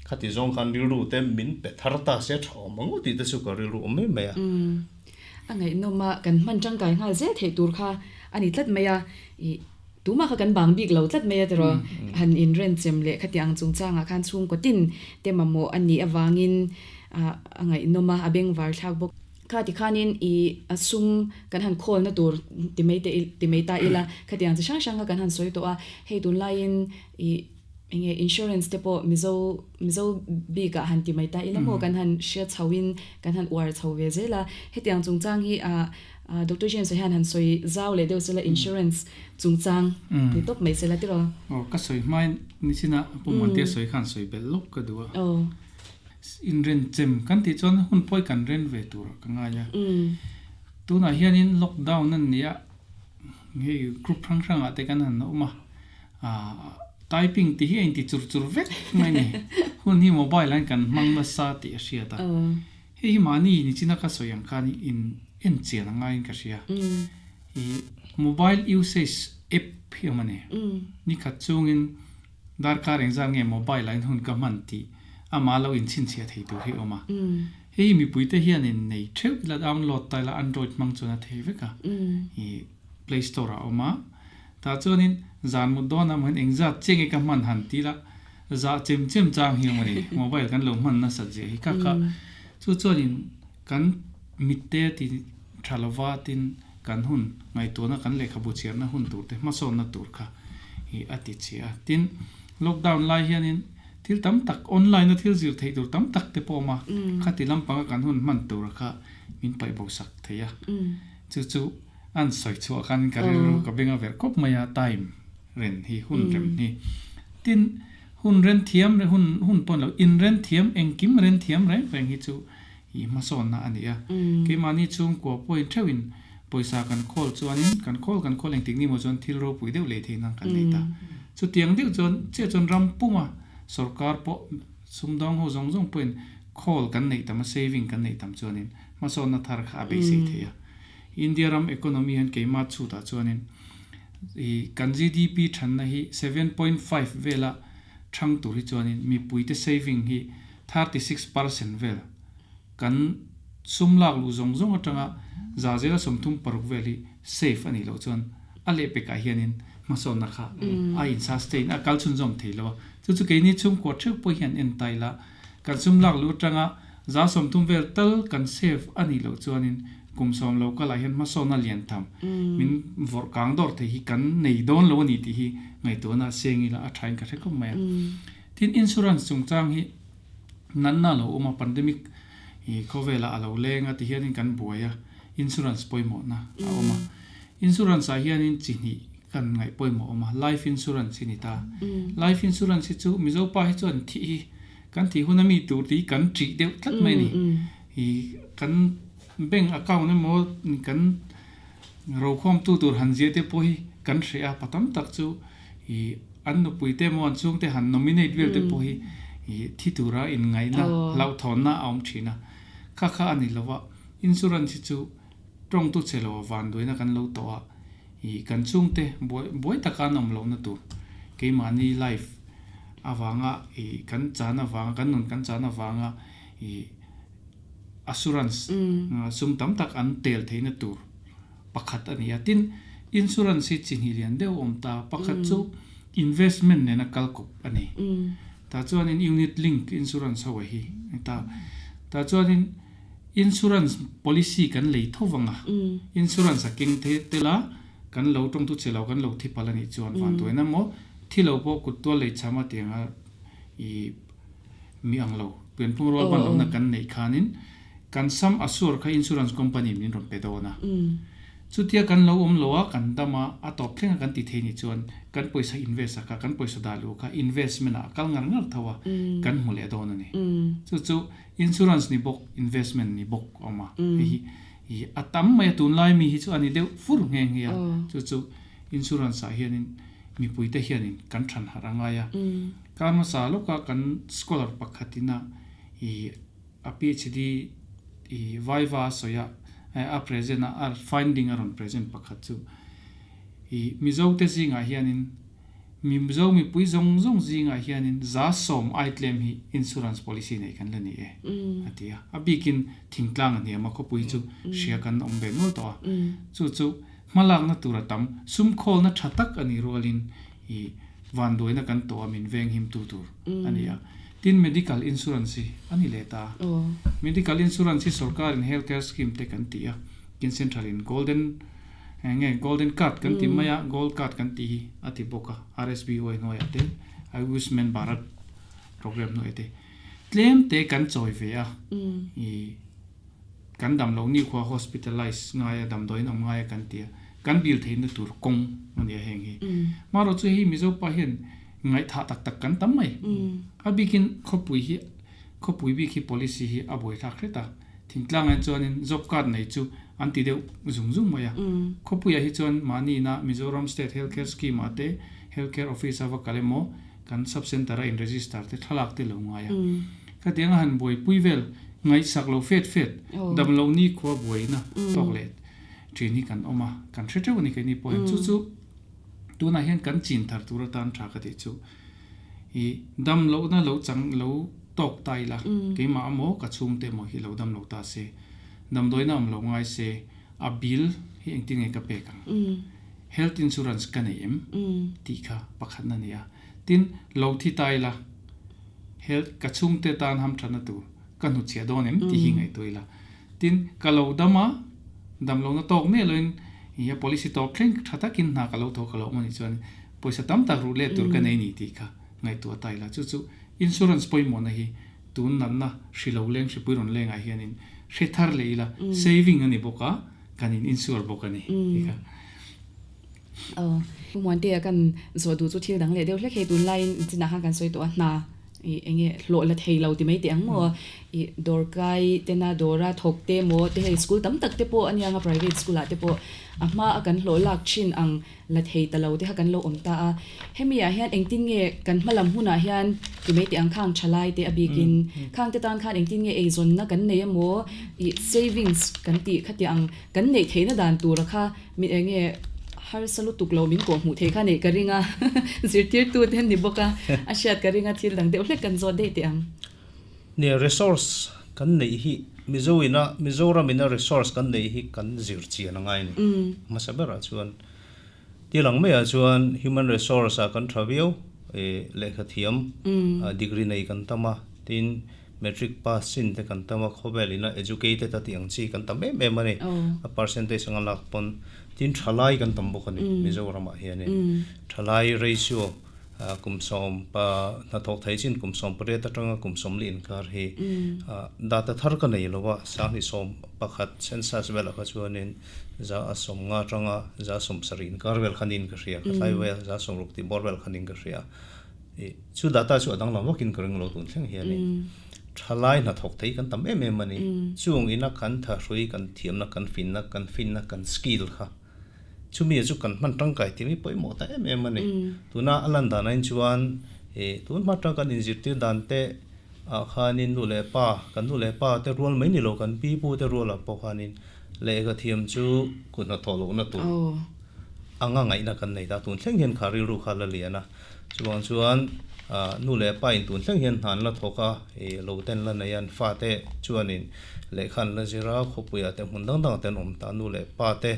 khati zawng khan rilru te min pe thar ta se tha awm ang aw tih te chu ka rilru awm mai mai a. A ngaihnawm a, kan hman tangkai nghal zel theih tur kha a ni tlat mai a. Tumah kha kan bang bik lo tlat mai a tiraw? Han inrenchem leh khatiang chungchangah khan chhungkaw tin te mamawh a nih avangin a ngaihnawm a, a bengvar thlak bawk. Kha tikhanin i a sum kan han khawlna tur ti mai te ti mai ta ila, khatiang chi hrang hrang kha kan han sawi tawh a, hei tunlaiin i enge insurance te pawh Mizo Mizo bikah han ti mai ta ila maw kan han hria chhoin kan han uar chho ve zel a, hetiang chungchang hi a Doctor James a hian han sawi zau leh deuh sela insurance chungchang ni tawp mai sela tiraw? Aw ka sawi hmain nichina Pu Muantea sawi khan sawi belh lawk ka duh a. Inrenchem kan tih chuan hun pawi kan ren ve tur ka ngai a. Tunah hianin lockdown a ni a, hei group hrang hrangah te kan han awm a, typing tih hi a inti chur chur vek mai a ni. Hun hi mobile ah hian kan hmang nasa tih a hriat a. Hei hi mahni nichina ka sawi ang khan in en chian a ngaiin ka hria. I mobile usage app hi awm a ni. Nikhat chungin darkar engzat nge mobile ah in hun ka hman tih amah lo inchhinchhiah thei tur hi a awm a. Hei hi mipuite hian in nei theuh ila download ta ila android hmang chuan a thei vek a. I play store ah a awm a. Tah chuanin zan mut dawnah mahin engzat che nge ka hman han ti ila Zah chem chem chang hi awm a ni. Mobile kan lo hman nasat zia hi kha kha. Chu chuanin kan mitte ti tha lova tin kan hun ngaihtuahna kan lehkhabu chhiarna hun tur te hmasawnna tur kha hi a ti chhe a. Tin, lockdown lai hianin thil tam tak online a thil zir theih tur tam tak te pawh a awm a. Khati lampanga kan hun hman tura kha min paih bo sak thei a. Chu chu an sawi chhuah khan ka rilru ka beng a verh khawp mai a time. Ren hi hun rem hi. Tin, hun ren thiam leh hun hun pawn lo in ren thiam engkim ren thiam reng reng hi chu i hmasawnna a ni a. Keimahni chhungkua pawhin theuhin pawisa kan khawl chuanin kan khawl kan khawl engtik ni maw chuan thil ropui deuh lei theihna kan nei ta. Chutiang deuh chuan chiah chuan ram puma sorkar pawh sumdawng ho zawng zawng pawhin khawl kan neih tam a saving kan neih tam chuanin hmasawnna thar kha a beisei thei a. India ram economy hian keimah chhutah chuanin I kan GDP thanna hi 7.5 vela thang tur hi chuanin mipuite saving hi 36% vel kan sum lak luh zawng zawng atanga za zela 36 vel hi save a nih loh chuan a lehpekah hianin hmasawnna kha a in sustain a kal chhunzawm thei lo a. Chu chu keini chhungkua theuh pawh hian en ta ila kan sum lak luh atanga 30% vel tal kan save a nih loh chuanin Kum sawm lo kalah hian hmasawnna lian tham min vawrh kang dawr thei hi kan nei dawn lo a ni tih hi ngaihtuahna a seng ila a thain ka hre khawp mai a. Tin, insurance chungchang hi natna a lo awm a, pandemic hi khawvelah a lo leng a ti hianin kan buai a, insurance pawimawhna a awm a. Insurance ah hianin chi hnih kan ngaih pawimawh awm a, life insurance hi ni ta. Life insurance hi chu Mizo pa hi chuan thih hi kan thih hun a mi tur tih hi kan ṭih deuh tlat mai a ni. I kan Bank account emaw kan rokhawmtu tur han zia te pawh hi kan hreh a, pa tam tak chu ih an nupui te emaw an chhungte han nominate vel te pawh hi ih thi tura inngaihna hlauhthawnna a awm thin a, kha kha a ni lo a, insurance hi chu tawngtu che lo vanduaina kan lo tawh a, ih kan chhungte buai buai taka an awm lohna tur keimahni life avanga ih kan chan avanga kan nun kan chan avanga ih. Assurance sum tam tak an tel theihna tur pakhat a ni a. Tin, insurance hi chi hnih lian deuh a awm ta. Pakhat chu investment nena kal kawp a ni. Tah chuanin unit link insurance ho a hi a ni ta. Tah chuanin insurance policy kan lei tho vang a. Insurance a keng tel a, kan lo tawngtu che lo kan lo thi palh a nih chuan vanduaina maw thi lo pawh kut tual lei cham a tianga i mi ang lo, pianphung rual ban lohna kan neih khanin Kan sum assured kha insurance company in min rawn pe dawn a. Chutia kan lo awm lo a, kan dam a, a tawp thleng a kan ti thei nih chuan kan pawisa invest a kha, kan pawisa dah luh kha investment ah a kal ngar ngar tho a, kan hmu leh dawn a ni. Chu chu insurance ni bawk, investment ni bawk a awm a. Hei hi i a tam mai a, tunlai mi hi chu a ni deuh fur nghe nghe a. Chu chu insurance ah hianin mipuite hianin kan than harh a ngai a. Kar hmasa lawka kan scholar pakhatin a i A PhD i Viva a sawi a, a present a, a finding a rawn present pakhat chu i Mizo te zingah hianin mi Mizo mipui zawng zawng zingah hianin 10% ai tlem hi insurance policy nei kan la ni e a ti a. A bikin thingtlang a hniam a, khawpui chu hria kan awm ve nual tawh a. Chu chu hmalakna tur a tam, sumkhawlna tha tak a nih rualin i vanduaina kan tawh a min venghim tu tur a ni a. Tin medical insurance hi a ni leh ta. Medical insurance hi sorkar in health care scheme te kan ti a, tin central in golden nge golden card kan ti mai a, gold card kan tih hi a ti bawk a, RSBY hnuaiah te Ayushman Bharat program hnuaiah te tlem te kan chawi ve a i Kan dam lo ni khua hospitalize ngai a, damdawiin awm ngai a kan ti a, kan bill theihna tur kawng a nia heng hi. Marawh chu hei Mizo pa hian ngaihthah tak tak kan tam mai. A bikin khawpui hi, khawpui bik hi policy hi a buaithlak hret a. Thingtlang ah chuanin job card nei chu an ti deuh zung zung mai a. Khawpuiah hi chuan mahni ina Mizoram State Health Care Scheme ah te Health Care Office a va kal emaw kan sub center a in register te thlalak te lo ngai a. Khatiang a han buaipui vel ngaihsak lo fet fet, dam lo ni khua buaina tawk leh thin hi kan awm a, kan hre teuh a ni keini pawh hian. Chu chu tunah hian kan chin thar tur atan tha ka tih chu i dam lohna lo chang lo tawk ta ila, keimah emaw ka chhungte emaw hi lo dam lo ta se, damdawiina awm lo ngai se, a bill hi engtin nge ka pek ang? Health insurance ka nei em? Tih kha pakhatna a ni a. Tin, lo thi ta ila, Health ka chhungte tan hamthatna tur ka hnutchhiah dawn em tih hi ngaihtuah ila. Tin, ka lo dam a, dam lohna tawk miah loin i a policy tawp thleng tha takin hna ka lo thaw ka lo awm a nih chuan pawisa tam tak ruh let tur ka nei ni tih kha ngaihtuah ta ila. Chu chu insurance pawimawhna hi tun natna hri lo leng hripui rawn lengah hianin hre thar leh ila, saving a ni bawk a, kan in insure bawk a ni tih kha. Aw, Pu Muantea kan zawh duh chu thil dang leh deuh hlek hei tunlaiin chinah khan kan sawi tawh a, hna i eng nge hlawh la thei lo ti mai teh ang maw? I dawrkai tena dawra thawk te maw te hei school tam tak te pawh a nia nga private school ah te pawh a hma a kan hlawh lak thin ang la thei ta lo te kha kan lo awm ta a, hemi ah hian engtin nge kan hma lam hunah hian ti mai teh ang khang thalai te a bikin khang te tan khan engtin nge eizawnna kan nei emaw i savings kan tih khatiang ang kan neih theihna dan tura kha Mi eng nge harsa lutuk lo min kawh hmuh thei kha neih ka ring a, zirtirtu te an ni bawk a, a hriat ka ring a, thil dang deuh hlek kan zawt daih teh ang. Nia, resource kan neih hi Mizo ina Mizoram ina resource kan neih hi kan zir chian a ngai a ni. Hmasa berah chuan thil ang maiah chuan human resource ah kan tha viau, lehkha thiam degree nei kan tam a, tin Matric pass chin te kan tam a, khawvel ina educated a tih ang chi kan tam em em a ni. A percentage anga lak pawn tin thalai kan tam bawk a ni Mizoramah hianin. Thalai ratio kum sawm pa hnathawk thei chin kum 18 atanga kum 40 inkar hi data thar ka nei lo a, 2011 census velah kha chuanin 150 atanga 170 inkar vel kha niin ka hria, ka tlai vel 60 tih bawr vel kha niin ka hria. Chu data chu a danglam vakin ka ring lo tun thleng hianin thalai hnathawk thei kan tam em em a ni. Chung ina kan thahrui, kan thiamna, kan finna, kan finna, kan skill kha chumi chu kan hman tangkai tih mai pawimawh ta em em a ni. Tuna a lan dan ain chuan tun hma tang kan inzirtir dan te ah khanin nu leh pa, kan nu leh pa te rual mai ni lo kan pi pu te rualah pawh khanin lehkha thiam chu kut hnathawh lohna tur anga ngaihna kan nei ta. Tun thleng hian kha rilru kha la lian a. Chuvang chuan nu leh pa in tun thleng hian hna an la thawk a, ih lo ten la nei a, an fate chuanin lehkha an la zir a, khawpuiah te hmun dang dangah te an awm ta, nu leh pa te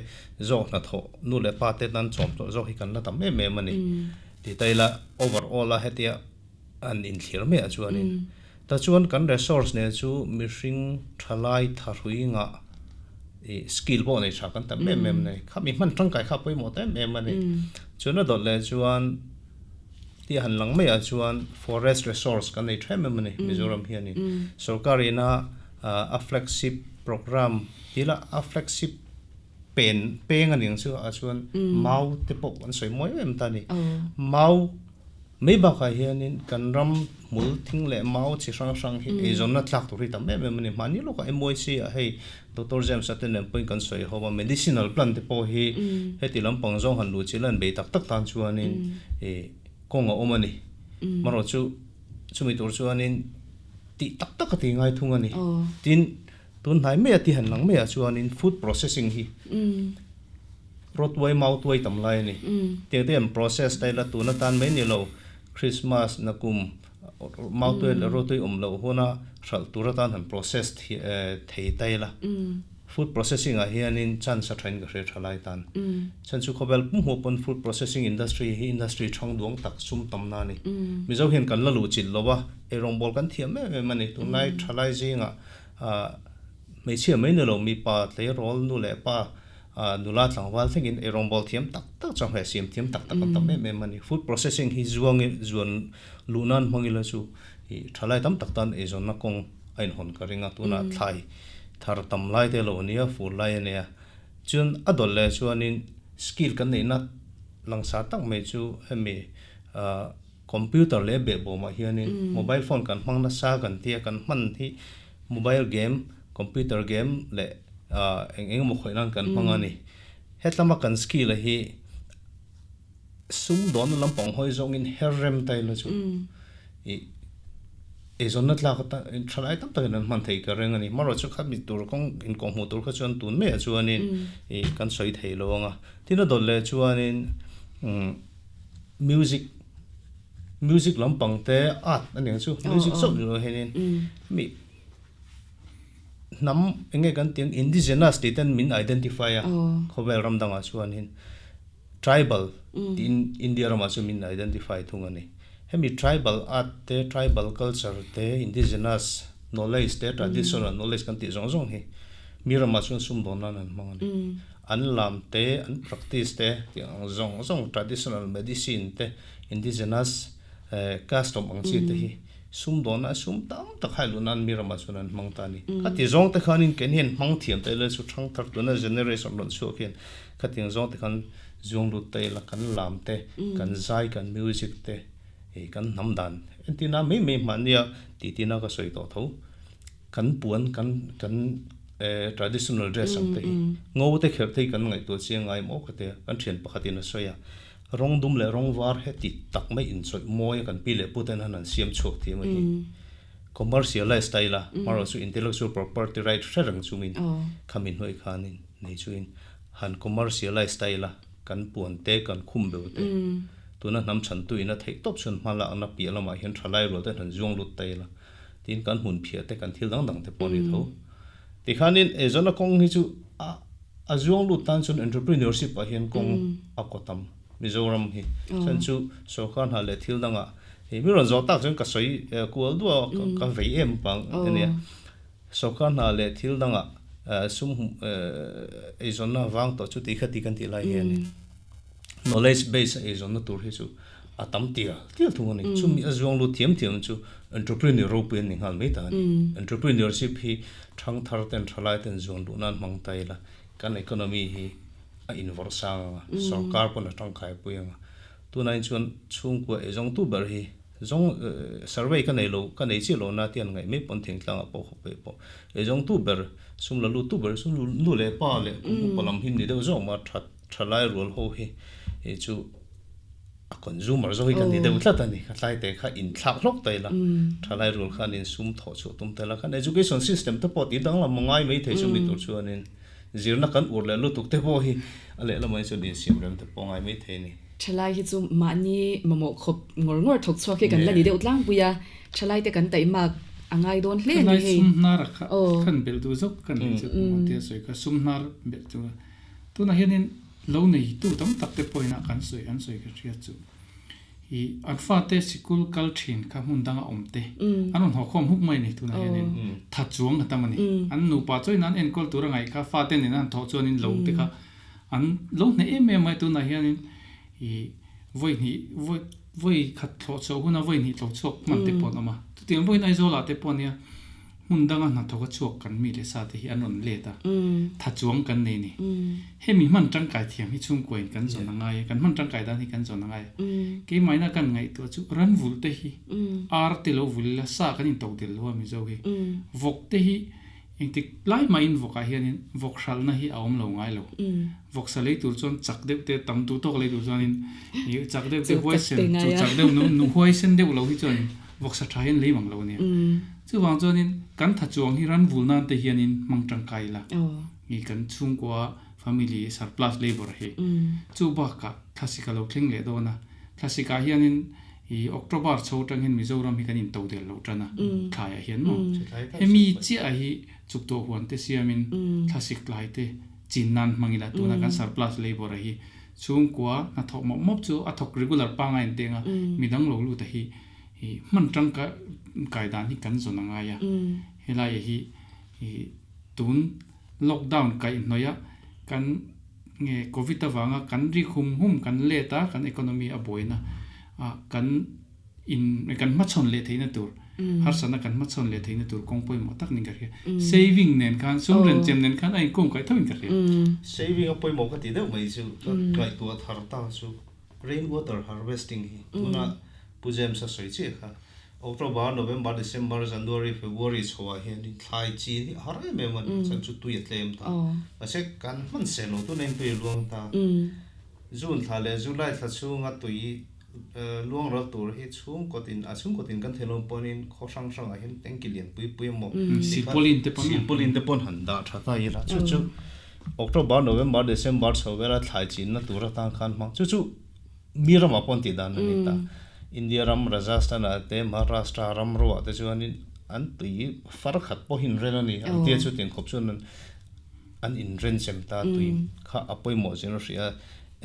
zawk hnathawh, nu leh pa te tan chawm tawh zawk hi kan la tam em em a ni. Ti ta ila overall a hetia an inthlir maiah chuanin Tachuan kan resource nen chu mihring thalai thahrui ngah ih skill pawh nei tha kan tam em em nei. Kha mi hman tangkai kha pawimawh ta em em a ni. Chuan a dawt leh chuan tia han lang maiah chuan forest resource kan nei tha em em a ni Mizoram hianin. Sorkar ina. a flagship program ti ila a flagship pen peng a ning chu ah chuan mau te pawh an sawi mawi em em ta a ni. Mau mai bakah hianin kan ram hmul thing leh mau chi hrang hrang hi eizawnna tlak tur hi tam em em a ni. Mahni lawkah MYC ah hei Doctor James a te nen pawhin kan sawi ho a, medicinal plant te pawh hi heti lampang zawng han luh chi la an bei tak tak tan chuanin ih kawng a awm a ni. Marawh chu chumi tur chuanin tih tak tak a ti ngai thung a ni. Tin, tun hnai mai a ti han lang mai ah chuanin food processing hi rawtuai mautuai tam lai a ni. Tiang te an process ta ila tun atan mai ni lo Christmas nakum mautuai leh rawtuai awm loh huna hralh tur atan han process thei ta ila. Food processing ah hianin chance a thain ka hre tha lai tan. Chhan chu khawvel pum hmuh pawn food processing industry hi industry thang duang tak sum tam na a ni. Mizo hian kan la luh chilh lo a, eirawngbawl kan thiam em em a ni. Tunlai thalai zingah hmeichhia mai ni lo mipa tleirawl nu leh pa nula tlangval thlengin eirawngbawl thiam tak tak chuan hmeh siam thiam tak tak an tam em em a ni. Food processing hi zuangin zuan luh nan hmang ila chu thalai tam tak tan eizawnna kawng a inhawn ka ring a, tunah thlai thar tam lai te lo nia, fur lai a nia. Chuan a dawlh leh chuanin skill kan neihna langsar tak mai chu hemi computer leh behbawmah hianin mobile phone kan hmang nasa kan tia kan hman hi mobile game, computer game leh eng eng emaw khawih nan kan hmang a ni. Hetlama kan skill a hi sum dawnna lampang hawi zawngin her rem ta ila chu ih eizawnna tlak atan thalai tam takin an hman thei ka reng a ni. Marawh chu kha mi tur kawng inkawh hmuh tur kha chuan tun maiah chuanin ih kan sawi thei lo ang a. Tin a dawt leh chuanin umm music music lampang te art a ni ang chu music chauh ni lo hianin mi Hnam eng nge kan tih ang indigenous tih ten min identify a khawvel ram dangah chuanin tribal tiin India ramah chuan min identify thung a ni. Hemi tribal art te, tribal culture te, indigenous knowledge te, traditional knowledge kan tih zawng zawng hi mi ramah chuan sumdawn nan an hmang a ni. An lam te, an practice te tih ang zawng zawng traditional medicine te, indigenous custom ang chi te hi Sumdawnna sum tam tak hai luh nan mi ramah chuan an hmang ta a ni. Khati zawng te khanin keini hian hmang thiam ta ila chu thang thar tuna generation rawn chhuak hian khatiang zawng te khan zuang lut ta ila kan lam te, kan zai, kan music te ih kan hnam dan entirna mai mai mahnia tih tina ka sawi tawh tho. Kan puan kan kan eh traditional dress ang te hi ngo te kherh te hi kan ngaihtuah chiang ngai maw ka tia kan thian pakhatin a sawi a. Rawng dum leh rawng var heti tak mai inchawih mawi a kan pi leh pu ten han an siam chhuak thiam a hi. Commercialize ta ila, hmarawh chu intellectual property right hre reng chungin khami hnuai khanin nei chuin han commercialize ta ila kan puan te kan khum beu te tuna hnam chhantu in a theih tawp chuan hma lakna piah lamah hian thalai rual ten han zuang lut ta ila tin kan hmun phiah te kan thil dang dang te pawh a ni tho. Tikhanin eizawnna kawng hi chu a A zuang lut tan chuan entrepreneurship ah hian kawng a kaw tam Mizoram hi. Chuan chu sorkar hna leh thil dangah hei mi rawn zawh tak chuan ka sawi kual duah a ka vei em vang a nia. Sorkar hna leh thil dangah sum eizawnna vang tawh chu tih kha ti kan tih lai hianin knowledge base a eizawnna tur hi chu a tam tial tial thung a ni. Chumi a zuang lut thiam thiam chu entrepreneur ropui an ni nghal mai ta a ni. Entrepreneurship hi thangthar ten thalai ten zuan luh nan hmang ta ila kan economy hi a invawrh sang ang a, sorkar pawn a tangkai pui ang a. Tunah chuan chhungkua eizawngtu ber hi zawng survey ka nei lo ka nei chiah lo na tih an ngaih mai pawn thingtlangah pawh khawp pawh pawh eizawngtu ber sum la luttu ber chu nu leh pa leh kum upa lam hi ni deuh zawk mah a thalai rual ho hi chu A consumer zawk hi kan ni deuh tlat a ni. Ka tlai te kha inthlak hlawk ta ila, thalai rual khan in sum thawh chhuah tum ta ila, khan education system te pawh tih danglam a ngai mai thei chu mi tur chuanin zirna kan ur leh lutuk te pawh hi a lehlamah hi chuan insiam rem te pawh a ngai mai thei a ni. Thalai hi chu mahni mamawh khawp ngawr ngawr thawk chhuak hi kan la ni deuh tlangpui a, thalai te kan taihmak a ngai dawn hle a ni hei. Thalai sum hnar a kha khan belh duh zawk kan nei chu tia sawi kha sum hnar belh chu tunah hianin Lo neitu tam tak te pawhin a kan sawi an sawi ka hria chu i an fate sikul kal thin kha hmun danga awm te an rawn haw khawm huk mai a ni tunah hianin tha chuang a tam a ni. An nupa chuain an enkawl tur a ngaih kha fate nena an thawh chuanin lo te kha an lo hneh em em mai tunah hianin i vawi hnih vawi vawi khat thlawh chhuah huna vawi hnih thlawh chhuak hman te pawh an awm a. Chutiang vawiin Aizawlah te pawh nia. Hmun danga hnathawk a chhuak kan mi leh sa te hi an rawn let a, tha chuang kan nei ni. Hemi hman tangkai thiam hi chhungkuain kan zawn a ngai a, kan hman tangkai dan hi kan zawn a ngai a. Keimahina kan ngaihtuah chu ran vulh te hi ar te lo vulh ila sa kan intoh del lo a Mizo hi. Vawk te hi engtik lai mahin vawkah hianin vawk hralhna hi a awm lo ngai lo. Vawksa lei tur chuan chak deuh te tam duh tawk lei tur chuanin chak deuh te huaisen chu chak deuh nu huaisen deuh lo hi chuanin vawksa tha hian lei mang lo a nia. Chuvang chuanin kan tha chuang hi ran vul nan te hianin hmang tangkai ila i kan chhungkua family surplus labour hi. Chu bakah thlasik a lo thleng leh dawn a, thlasikah hianin i October chho atang hian Mizoram hi kan into del loh tan a, thlaiah hian maw. Hemi chiah hi chuktuah huan te siamin thlasik tlai te chin nan hmang ila tuna kan surplus labour a hi chhungkua hnathawk mawp mawp chu a thawk regular pangai an teng a, midang lo lut a hi i hman tangkai kai dan hi kan zawn a ngai a, helai hi i tun lockdown kaih hnawih a kan nge covid avanga kan ri hum hum kan let a kan economy a buaina a kan in kan hmachhawn leh theihna tur harsatna kan hmachhawn leh theihna tur kawng pawimawh tak niin ka hria saving nen khan sum renchem nen khan a inkawm kaih tho in ka hria. Saving a pawimawh ka ti deuh mai chu ka ngaihtuah thar ta chu rain water harvesting hi tuna Pu James a sawi chiah kha October, November, December, January, February chhoah hianin thlai chin hi a har em em a ni. Chuan chu tui a tlem ta. Mahse kan hman seh lo tuna in tui a luang ta. June thla leh July thla chhunga tui luang ral tur hi chhungkawtin a chhungkawtin kan thei lo pawhin khaw hrang hrangah hian tanki lian pui pui emaw Silpaulin te pawn Silpaulin te pawn han dah tha ta ila. Chu chu October, November, December chho vela thlai chinna tur atan khan hmang chu chu Mi ramah pawh an tih dan a ni ta. India ram Rajasthan ah te Maharashtra ram ruah te chuanin an tui far khat pawh hi inren a ni. An tia chu tiang khawp chuan an inren chem ta tui kha a pawimawh zir a hria a,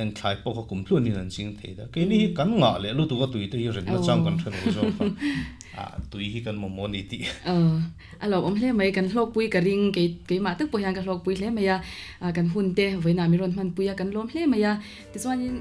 eng thlai pawh kha kum tluanin an ching thei ta. Keini hi kan ngah leh lutuk a tui te hi renna chang kan hre lo zawk a, ah tui hi kan mamawh a ni tih. A lawmawm hle mai, kan hlawkpui ka ring, kei keimah tak pawh hian ka hlawkpui hle mai a, kan hun te vawiinah mi rawn hmanpui a, kan lawm hle mai a, tichuanin.